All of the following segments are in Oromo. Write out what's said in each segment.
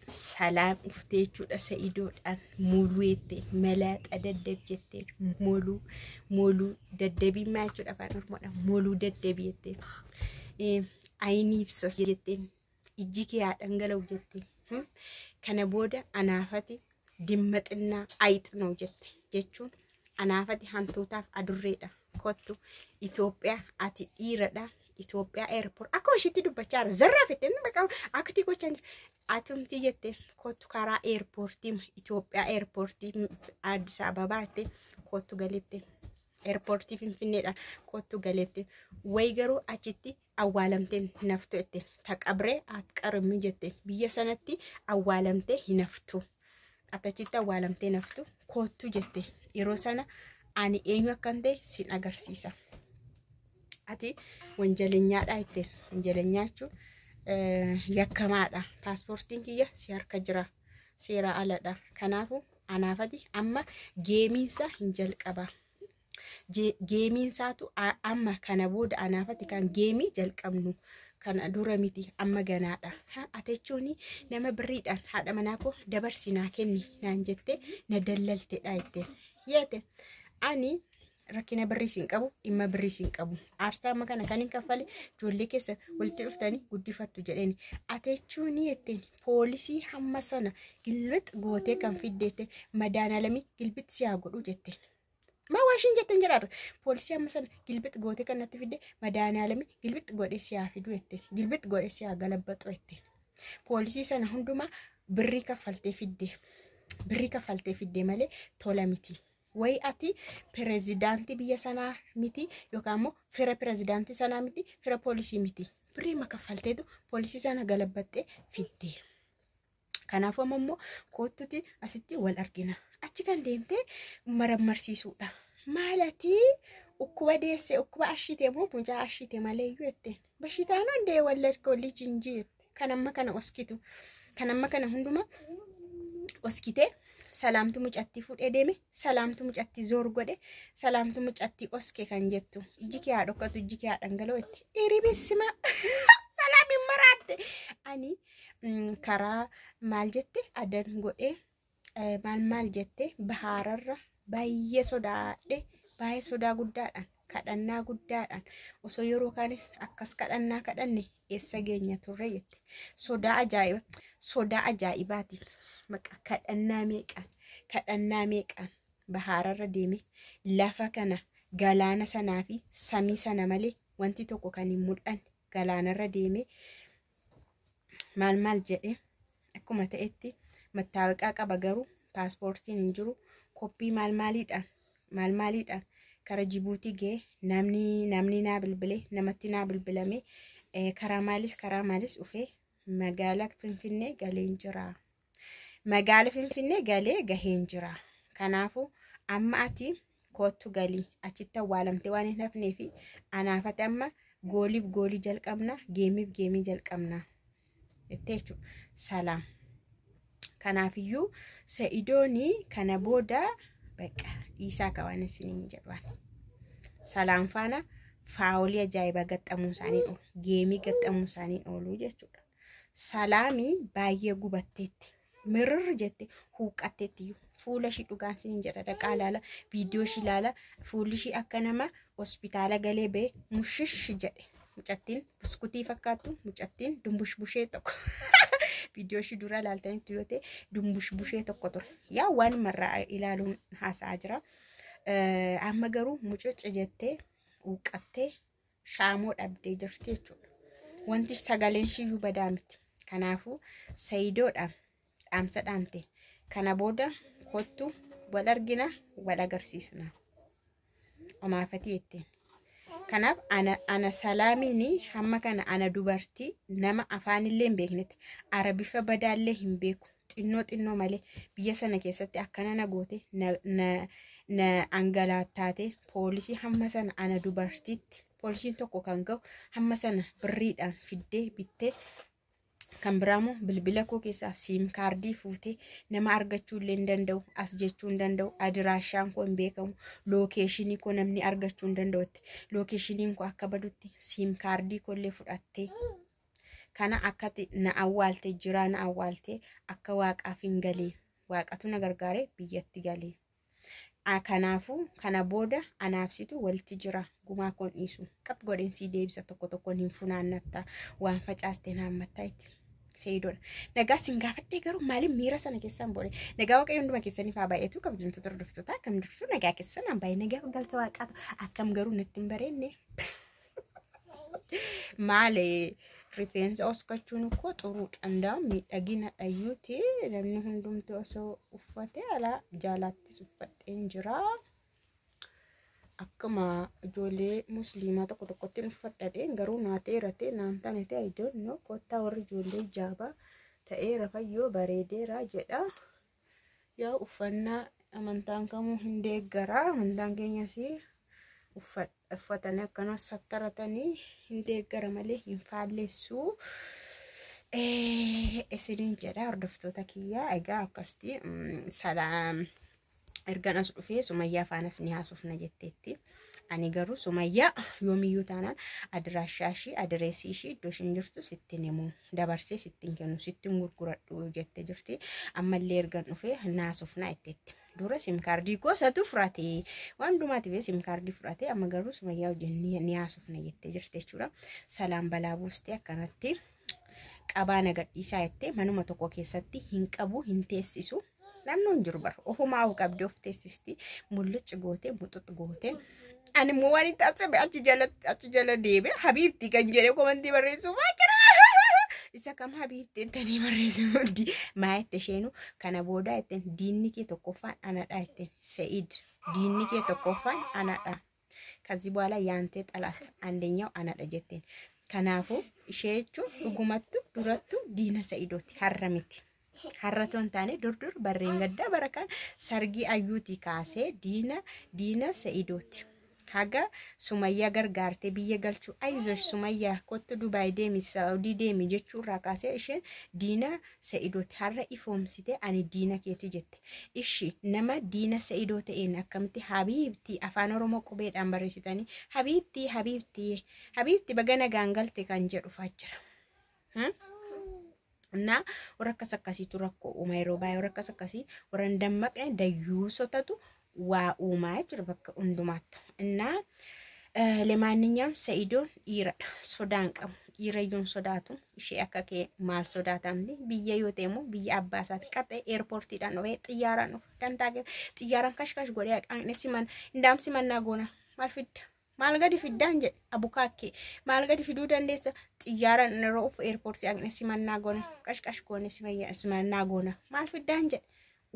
Salaam dhuftee jechuudha Sa'idoodhaan moluu jettee malaaxa daddab jettee moluu moluu daddabii maa jechuudha afaan Oromoodhaan moluu daddabii jettee ayinii ibsas jetteen ijji kee haa dhangala'u jettee kana booda anaafati dimma xinnaa ayixnoo jette jechuun anaafati hantuutaaf adurreedha kottu Itoophiyaa ati dhiiradha Itoophiyaa airport akkuma ishiitti dubbachaa jira zarraa fette inni bakka akti gochaa jira atumti jette kottu karaa airpoortii Itoophiyaa airpoortii Addis Ababaa jette kottu galette airpoortii Finfinneedha kottu galette wayi garuu achitti awwaalamtee hin haftu jette taqabree atqarmi jette biyya sanatti awwaalamtee hin haftu ati achitti awwaalamtee hin haftu kottu jette yeroo sana ani eenyu akkan ta'e sin agarsiisa. Ati wanjalenyaadha jetteen. Wanjalenyaa jechuun yakkamaadha. Paaspoortiin kiyya si harka jira. Seera aladha. Kanaafuu anaafati amma geemiinsa hin jalqaba. Geemiinsaatu amma kana booda anaafati kan geemii jalqabnu. Kana dura miti amma ganaadha. Ati jechuun nama birriidhaan haadha manaa koo dabarsi naa kenni naan jettee na dallaltedha jetteen. Yeete ani rakkina birriis hin qabu dhimma birriis hin qabu. Aarsaa amma kana kan hin kaffale ijoollee keessa walitti dhuftanii guddifattu jedheen. Ati jechuun jetteen poolisii hamma sana gilbix gootee kan fiddeette madaalamii gilbix si haa godhu jetteen. Maa waa ishiin jetteen jedhaarra. Poolisii amma sana gilbix gootee kan natti fidde madaalamii gilbix godhee si haa fidu jetteen. Gilbix godhee si haa galabbaxu jetteen. Poolisii sana hundumaa birrii kaffaltee fidde. Birrii kaffaltee fidde malee tola miti. Wayi ati pirezidaantii biyya sanaa miti yookaan immoo fira pirezidaantii sanaa miti fira poolisii miti. Birrii ma kaffalteetu poolisii sana galabbattee fidde. Kanaafuu amma immoo koottuti asitti wal argina. Achi kan deemtee marammarsiisuudha. Maal ati dhukkuba deesse dhukkuba ashite moo mucaa ashite malee iyyuu jetteen. Bashitaan hundee walladkoo lijinjii jette. Kan amma kana oskitu. Kan amma kana hundumaa oskitee salaamtu mucattii fuudhee deeme salaamtu mucattii zoor godhe salaamtu mucattii oske kan jettu ijji kee haa dhokkatu ijji kee haa dhangala'u jette iribissima salaam hin maraatte ani karaa maal jette adan godhee maal maal jette bahaararra baay'ee sodaadhe baay'ee sodaa guddaadhaan kadhannaa guddaadhaan osoo yeroo kaanis akkas kadhannaa kadhanne eessa geenya turre jette sodaa ajaa'iba sodaa ajaa'ibaati maqaa kadhannaa meeqaan kadhannaa meeqaan bahaararra deeme lafa kana galaana sanaa fi samii sana malee wanti tokko kan hin mul'anne galaanarra deeme maal maal jedhe akkuma ta'etti mattaawiqaa qaba garuu paaspoortiin hin jiru koppii maal maaliidhaan maal maaliidhaan kara Jibuutii ga'e namni namni naa bilbile namatti naa bilbilame karaa maalis karaa maalis dhufee magaalaa Finfinnee galeen jira. Magaala Finfinnee galee gaheen jira. Kanaafuu amma ati koottu galii achitti awwaalamtee waan hin hafnee fi anaafati amma gooliif goolii jalqabna geemiif geemii jalqabna jettee jechuudha. Salaam. Kanaafiyyuu Sa'idooni kana booda bakka dhiisaa qaban isiniin jedhan. Salaam faana faawolii ajaa'ibaa gaxxamuu isaanii oolu. Geemii gaxxamuu isaanii oolu jechuudha. Salaamii baay'ee gubatteetti. Mirr jette huuqqatteetti iyyuu. Fuula ishii dhugaan isiniin jedha dhaqaa ilaala. Viidiyoo ishii ilaala. Fuulli ishii akka nama hospitaala galee ba'e mushish jedhe. Mucattiin buskutii fakkaattu mucattiin dumbush bushee tokko. Viidiyoo ishii dura ilaaltanitti yoo ta'e dumbush bushee tokko ture. Yaa waan marraa ilaaluun haasa'aa jira. Amma garuu mucucci jettee huuqqattee shaamoo dhabdee jirti jechuudha. Wanti sagaleen ishiiyyuu badaa miti. Kanaafuu Sayidoodhaan dhaamsa dhaamte. Kana booda kottu wal argina wal agarsiisna. Omaafatii jetteen. Kanaaf ana ana salaamiin hamma kana ana dubartii nama afaanillee hin beeknetti arabifa badaallee hin beeku xinnoo xinnoo malee biyya sana keessatti akkana na goote na na na angalaattaate poolisii hamma sana ana dubartiitti poolisiin tokko kan ga'u hamma sana birriidhaan fiddee bittee kan biraamoo bilbila koo keessaa siim kaardii fuutee nama argachuu illee hin danda'u as jechuu hin danda'u adiraashaan koo hin beekamu lookeeshinii koo namni argachuu hin danda'utti lookeeshiniin koo akka badutti siim kaardii koo illee fudhattee Kana akkati na awwaalte jiraa na awwaalte akka waaqaaf hin galee waaqatu na gargaare biyyatti galee. Kanaafuu kana booda anaaf situ walitti jira gumaa koon dhiisu qat godheen sii deebisa tokko tokkoon hin funaannatta waan facaaste naammattaa itti. Seyidoodha. Nagaa sin gaafadhee garuu maaliif miira sana keessaan boode? Nagaa waaqayyo hunduma keessaniif haa baay'atu kabajamtoota hordoftoota akkam jirtu nagaa keessan aan baay'ee nagaa galta waaqaatu akkam garuu natti hin bareenne. Maali rifeensa oskachuun koo xuruu dhanda'u miidhagina dhayyuuti namni hundumtu osoo uffate alaa jaalaattis uffadheen jira. Akkuma ijoollee musliimaa tokko tokkotti uffadhadheen garuu naa ta'eera naan taane ta'e I don't know kottaa warri ijoollee jaabaa ta'eera fayyoo bareedeera jedha. Yaa uffannaa amantaan kamuu hin deeggara amantaan keenyas uffatanii akkana sattaratanii hin deeggara malee hin faallessu. Isiniin jedha hordoftoota kiyyaa egaa akkasitti salaam. Ergan as dhufee Sumayyaa faanas ni haasofna jetteetti. Ani garuu Sumayyaa yoomiyyuu taanaan adiraashaa ishii adireesii ishii iddoo ishiin jirtu sittin himu dabarsee sittin kennu sittin gurguradhu jettee jirti. Ammallee ergan dhufee naasofna jetteetti. Dura simkaardii gosatu fudhate waan hundumaatiif simkaardii fudhate amma garuu Sumayyaa wajjin ni haasofna jettee jirti jechuudha. Salaan balaa buustee akkanatti qabaa na gadhiisaa jettee manuma tokko keessatti hin qabu hin teessisu. Namni hin jiru bara ofumaa of qabdee of teessisti mullucci gootee muxuxu gootee. Ani immoo waan itti asabe achi jala achi jala deeme habiibti kan jedhee komantii barreessuuf jira. Isa kam habiibti jettanii barreessuuf hundi maa jette isheenu kana booda jetteen diinni kee tokkoffaan anadha jetteen Se'id diinni kee tokkoffaan anadha. ከዚህ በኋላ ያንተ ጠላት አንደኛው anadha jetteen. Kanaafuu ishee jechuun dhugumattu durattu diina Sa'idooti har'a miti. Har'a otoo hin taane dur dur barreen gaddaa bara kan sargii ayyuutii kaasee diina diina Sa'idooti. Haga Sumayyaa gargaartee biyya galchuu ayzosh Sumayyaa kottu Dubaay deemi Saawudii deemi jechuu irraa kaasee isheen diina Sa'idooti har'a ifoomsite ani diina keeti jette. Ishi nama diina Sa'idoo ta'een akkamitti habiibtii afaan Oromoo qubeedhaan barreessitanii habiibtii habiibtii habiibtii baga nagaan galte kan jedhu faa jira. እና warra akkas akkasiitu rakkoo uuma yeroo baay'ee warra akkas akkasii warra hin dammaqne dayyuusotatu waa uumaa jechuudha bakka hundumaattu. እና ለማንኛውም ሰኢዶን dhiiradha sodaan qabu dhiirayyuun sodaatu ishee akka kee maal sodaatamti biyya yoo ta'e immoo biyya abbaa isaati qaxxee eerpoortiidhaan dhufee xiyyaaraan dhufa dantaa xiyyaaraan kashkash godhee haqaanne siman indaam simannaa goona maal fidda maal gadi fiddaan jedhe abukaakkee maal gadi fiduu dandeessa xiyyaaraan yeroo dhufu eerpoortii haqne simannaa goona qashqash goone simannaa goona maal fiddaan jedhe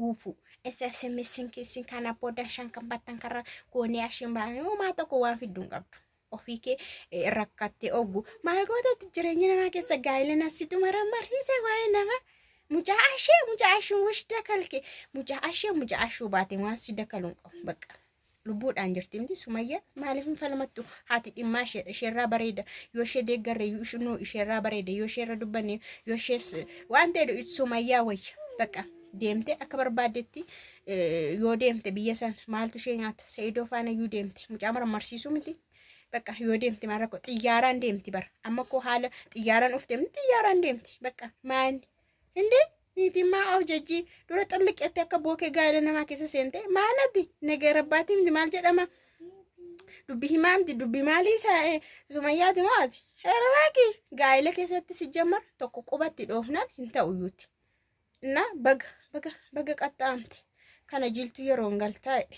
uufu SMS keessin kana booda shan kan battan karra goonee ashiin baane homaa tokko waan fidduu hin qabdu. Ofii kee rakkattee oggu maal gootatti jireenya namaa keessa gaa'ela nasitu marammarsiise waa'ee nama mucaa ashee mucaa ashuun wish dakalke mucaa ashee mucaa ashuu baate waan si dakaluun qabu bakka. Lubbuudhaan jirti miti Sumayyaa maaliif hin falmattu haati dhimmaa isheedha isheerraa bareeda yoo ishee deeggarre nuu isheerraa bareeda yoo isheerra dubbanne yoo ishees waan ta'e Sumayyaa wayya bakka deemte akka barbaaddetti yoo deemte biyya san maaltu ishee nyaata Sa'idoo faana iyyuu deemte mucaa marmarsiisuu miti bakka yoo deemte maal rakkoo xiyyaaraan deemti bara amma koo haala xiyyaaraan dhufte miti xiyyaaraan deemti bakka maali hindee niitiin maa of jajjii dura xalliqetti akka bookee gaa'ela namaa keessa seente maalati nagara abbaatii miti maal jedhama dubbi himaa miti dubbi maalii Sumayyaati mo'ate heerabaaki gaa'ela keessatti si jammar tokko qubatti dhoofnaan hin ta'u iyyuuti. እና baga baga baga qaxxaamte kana jiltu yeroon galtaa jedhe.